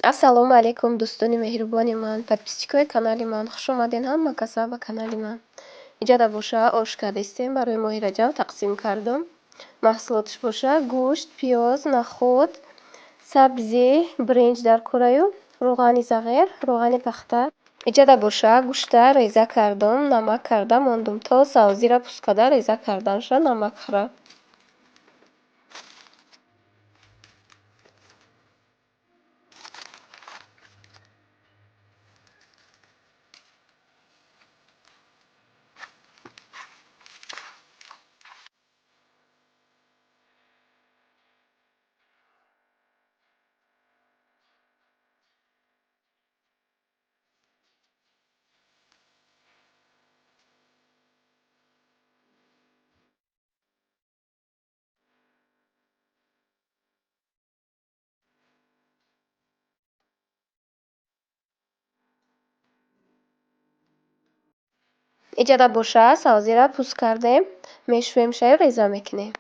Ассалому алайкум, дӯстони меҳрубони ман, подписчикои канали ман, хуш омадед ҳама каса ба канали ман. Иҷода боша ош кардистем, барои моҳи Раҷаб тақсим кардум. Маҳсулоташ боша гӯшт, пиёз, нахӯд, сабзӣ, биринҷ дар кӯраю, рӯғани зағир, рӯғани пахта. Иҷода боша гӯшта реза кардум, намак карда мондум, то савзира пӯст карда реза карданша намак хӯра. Иҷода боша савзира пӯст кардем, мешӯемшаю реза мекунем.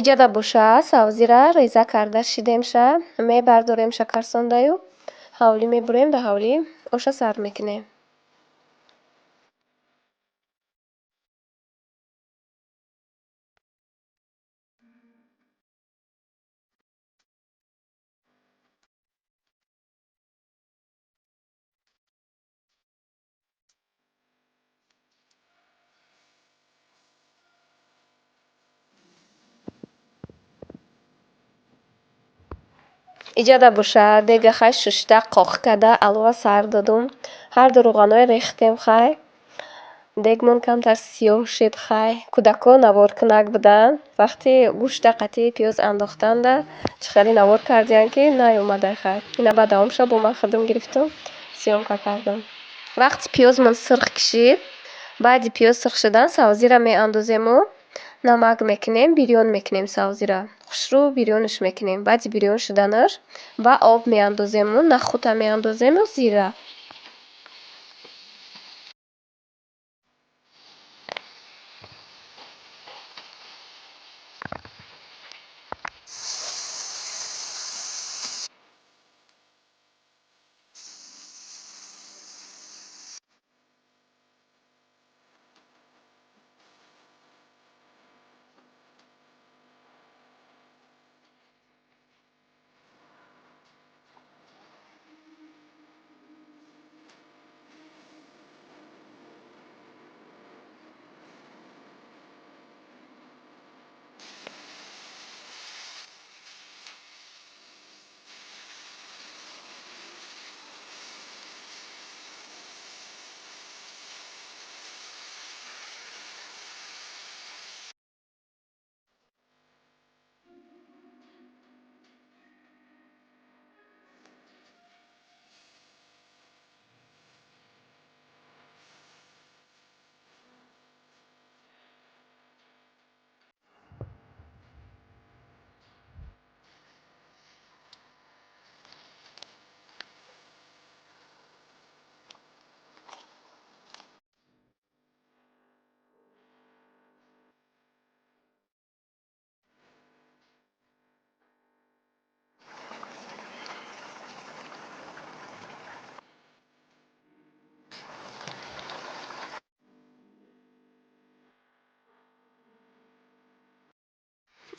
Иҷода боша савзира реза карда шидемша, мебардорем шакарсондаю, ҳавлӣ мебурем, дар ҳавлӣ оша сар мекунем. Иҷода боша дега хай шушта қоқ карда алова сар додум. Ҳар ду рӯғаное рехтем хай. Дегмон камтар сиёҳ шид хай. Кӯдакҳо наворкунак буданд. Вақти гӯшта қатъи пиёз андохтанда чӣ хеле навор кардиянд, ки наёмадай хай. Ина баъд давомша бо ман худум гирифтум, съёмка кардам. Вақти пиёзмон сурх кишид, баъди пиёз сурх шудан савзира меандозему, намак мекунем, бирён мекунем савзира. Хушрӯ бирёнаш мекунем. Баъди бирён шуданаш ба об меандозему, нахӯта меандозему, зира.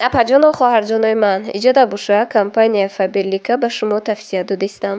Апаҷону хоҳарҷонои ман, иҷода боша компания Фаберлика ба шумо тавсия додистам.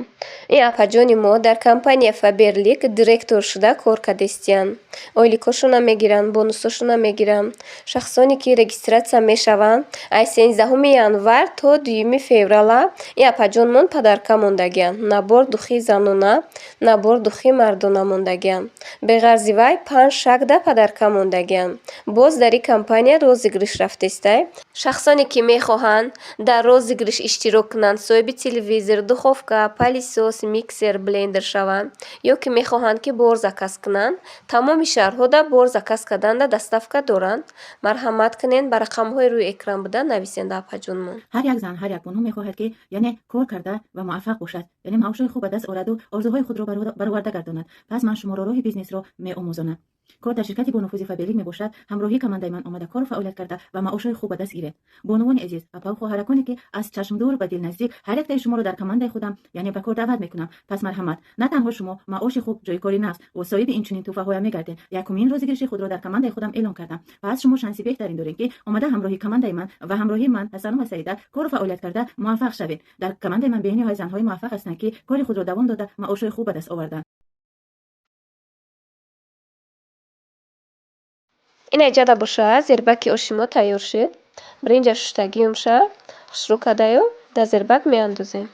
Ин апаҷони мо дар компания Фаберлик директор шуда кор кардистиянд. Ойликошона мегиранд, бонусошона мегиранд. Шахсоне ки регистратсия мешаванд, аз 13 январ то 2 феврала ин апаҷонмон подарка мондагиянд. Набор духи занона, набор духи мардона мондагиянд. Беғарзи вай 5 шагда подарка мондагиянд. Боз дар ин компания розыгрыш рафтестай. Шахсоне ки мехоҳанд дар розыгрыш иштирок кунанд, соҳиби телевизор, духовка, пылесос, миксер, блендер шаванд ё ки мехоҳанд ки бор заказ кунанд, тамоми шаҳрҳода бор заказ карданда доставка доранд. Марҳамат кунед, ба рақамҳои рӯи экран буда нависед, апаҷонмон. Ҳар як зан, ҳар як бону мехоҳад, ки яъне кор карда ва муваффақ бошад, яъне маошҳои хуб ба даст ораду орзуҳои худро бароварда гардонад. Пас ман шуморо роҳи бизнесро меомӯзонам. Кор дар ширкати бонуфузи Фаберлик мебошад. Ҳамроҳии командаи ман омада кору фаъолият карда ва маошҳои хуб ба даст гиред. Бонувони азиз, апаву хоҳараконе, ки аз чашмдур ба дил наздик, ҳар яктаи шуморо дар командаи худам, яъне ба кор даъват мекунам. Пас марҳамат, на танҳо шумо маоши хуб, ҷойи кори нағз ва соҳиби инчунин тӯҳфаҳоям мегардед. Якумин розыгрыши худро дар командаи худам эълон кардам. Пас шумо шанси беҳтарин доред, ки омада ҳамроҳи командаи ман ва ҳамроҳии ман, Ҳасанова Саида, кору фаъолият карда муваффақ шавед. Дар командаи ман бениҳоят занҳои муваффақ ҳастанд, ки кори худро давом дода, маошҳои хуб ба даст оварданд. Ина иҷада боша, зербаки оши мо тайёр шуд. Биринҷа шуштагиюмша хушрӯ кардаю дар зербак меандозем.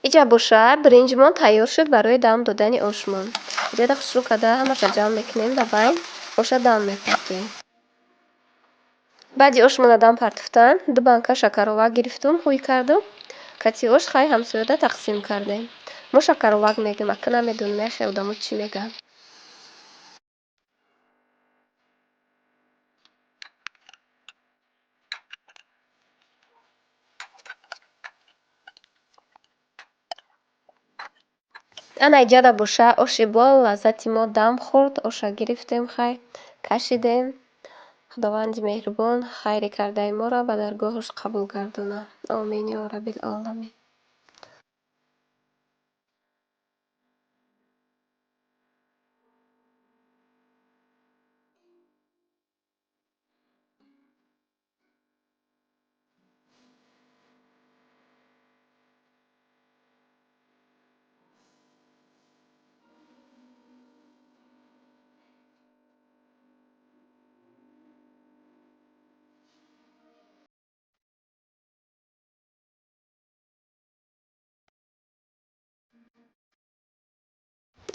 Иҷа боша, биринҷмон тайёр шуд барои дам додани ошмон. Иҷада хушрӯ карда ҳамаша ҷамъ мекунем, дар байн оша дам мепартоем. Баъди ошмона дам партофтан, 2 банка шакаровак гирифтум, ҳуй кардум. Кати ош хай ҳамсояда тақсим кардем. Мо шакаровак мегӯем, ака намедонем яхе одамо чӣ мегӯянд. Ана иҷада боша, оши бо лаззати мо дам хӯрд, оша гирифтем, хай кашидем. Худованди меҳрубон хайри кардаи моро ба даргоҳаш қабул гардонад. Омин ё раббил оламин.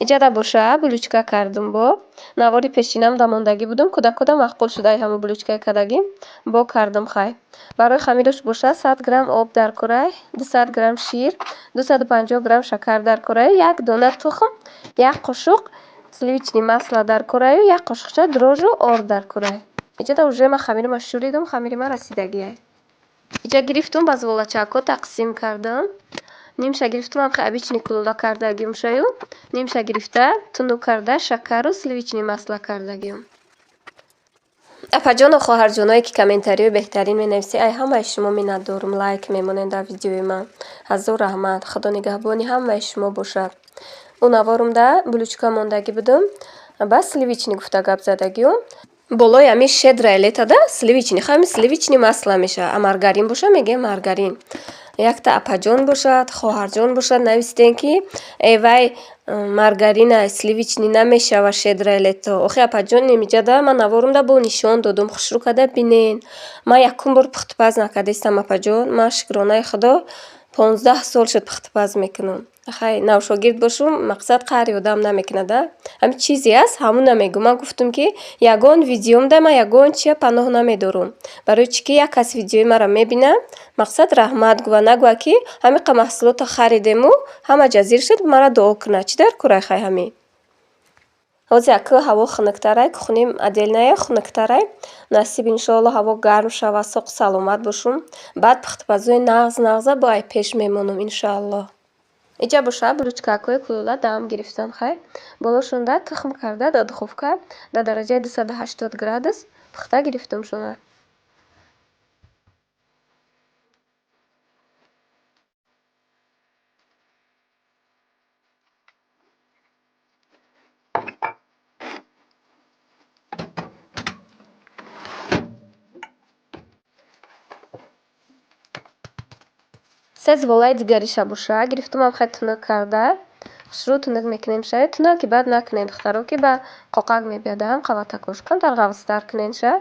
Иҷада боша, булючка кардум бо. Навори пешинам дамондагӣ будум, кӯдакода мақбул шудай ҳамун булючкаи кардагӣ. Бо кардум хай. Барои хамираш боша 100 грамм об дар курай, 200 грамм шир, 250 грамм шакар дар курай, як дона тухм, як қошуқ сливочный масло дар кураю, як қошуқча дрожжу орд дар курай. Иҷада уже ман хамирима шӯридум, хамирима расидагиай. Иҷа гирифтум, ба зволачакҳо тақсим кардам. Нимша гирифтум, ҳам хеле обычный кулула кардагиум шаю. Нимша гирифта, тунук карда, шакару сливочный масло кардагиум. Апаҷону хоҳарҷоное, ки комментариҳои беҳтарин менависед, ай ҳамаи шумо миннатдорум, лайк мемонед дар видеои ман. Ҳазор раҳмат, Худо нигаҳбони ҳамаи шумо бошад. Ӯ наворумда булючка мондагӣ будум, ба сливочный гуфта гап задагиум. Болои ҳамин щедрая летода сливочный, ҳамин сливочный масло мешавад. А маргарин боша, мегӯем маргарин. Якта апаҷон бошад, хоҳарҷон бошад, навистем, ки э вай маргарина сливочный намешава щедрая лето. Охи апаҷон, немиҷада ман наворумда бо нишон додум, хушрӯ карда бинен. Ман якум бор пухтупаз накардаистам, апаҷон. Ман шукронаи Худо 15 сол шуд пухтупаз мекунам. Хай навшогирд бошум, мақсад қаҳри одам намекунад, а? Ҳамин чизе аст, ҳамуна мегӯм. Ман гуфтум, ки ягон видеомда ман ягон чия паноҳ намедорум. Барои чӣ ки як кас видеои маро мебина, мақсад раҳмат гӯва, нагӯя, ки ҳамиқа маҳсулотро харидему ҳама ҷазир шуд, мара дуо кунад. Чӣ дар курай хай ҳамин? Ҳозир ака ҳаво хунуктарай, кухним отдельная хунуктарай. Насиб, иншоалло, ҳаво гарм шава, соқу саломат бошум. Баъд пухтупазои нағз нағза бо ай пеш мемонам, иншоалло. Иҷа боша булочкакҳои кулула дам гирифтан хай. Болошонда тухм карда дар духовка дар дараҷаи 280 градус пухта гирифтамшона. Се зволаи дигариша боша гирифтумам хай тунук карда. Хушрӯ тунук мекунем ша. Тунуки баъд накунем, духтаро, ки ба қоқак мебиядам қаватакош. Камтар ғафзтар кунен ша.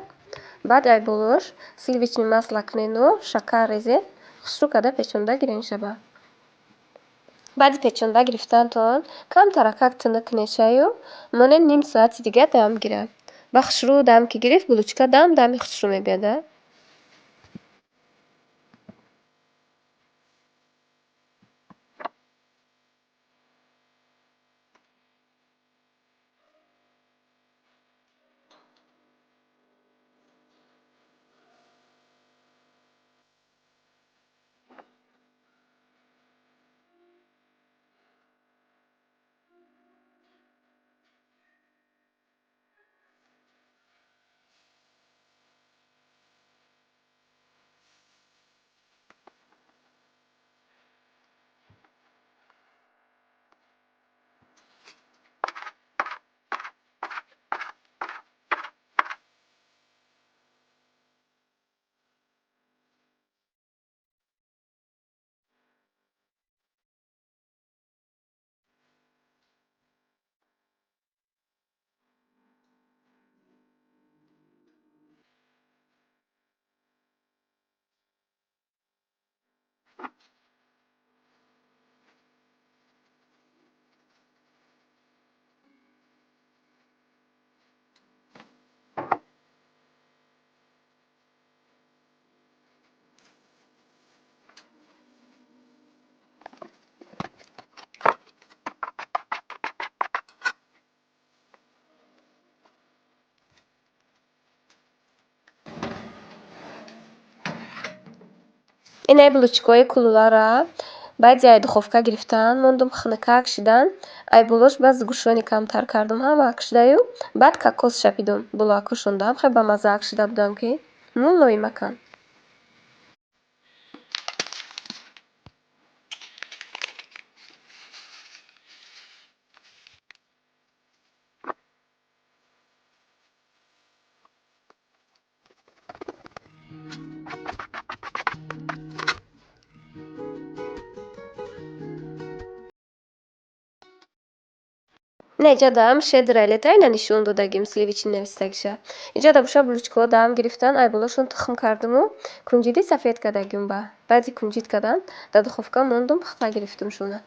Баъд ай болош сливочный масло кунену шакар резен. Хушрӯ карда печонда гирен шаба. Баъди печонда гирифтантон камтаракак тунук кунед шаю монед ним соати дига дам гирад. Ба хушрӯ дам ки гирифт, булочка дам дами хушрӯ мебияда. Инай булочкаҳои кулулара баъди ай духовка гирифтан мондум хунукак шидан. Ай болош ба сгущёнка камтар кардум ҳамаак шидаю. Баъд кокос шапидум. Булоакушондаам хеле бамаззаак шида будам, ки мулоимакан. Ина иҷа дам щедрая лето ина нишон додагим сливочный навистагиша. Иҷа да боша булочкаҳо дам гирифтан, ай болошон тухм кардуму кунҷиди сафед кардагим ба. Баъди кунҷид кардан дар духовка мондум, пухта гирифтумшона.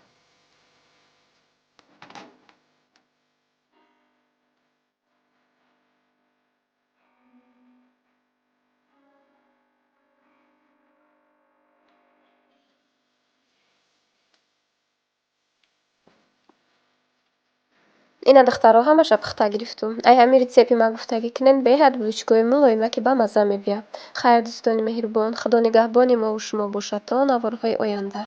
Ина, духтаро, ҳамаша пухта гирифтум. Ай ҳамин рецепти ман гуфтагӣ кунен, беҳад булочкаҳои мулоима, ки бамазза мебиёд. Хайр, дӯстони меҳрубон, Худо нигаҳбони мову шумо бошад то наворҳои оянда.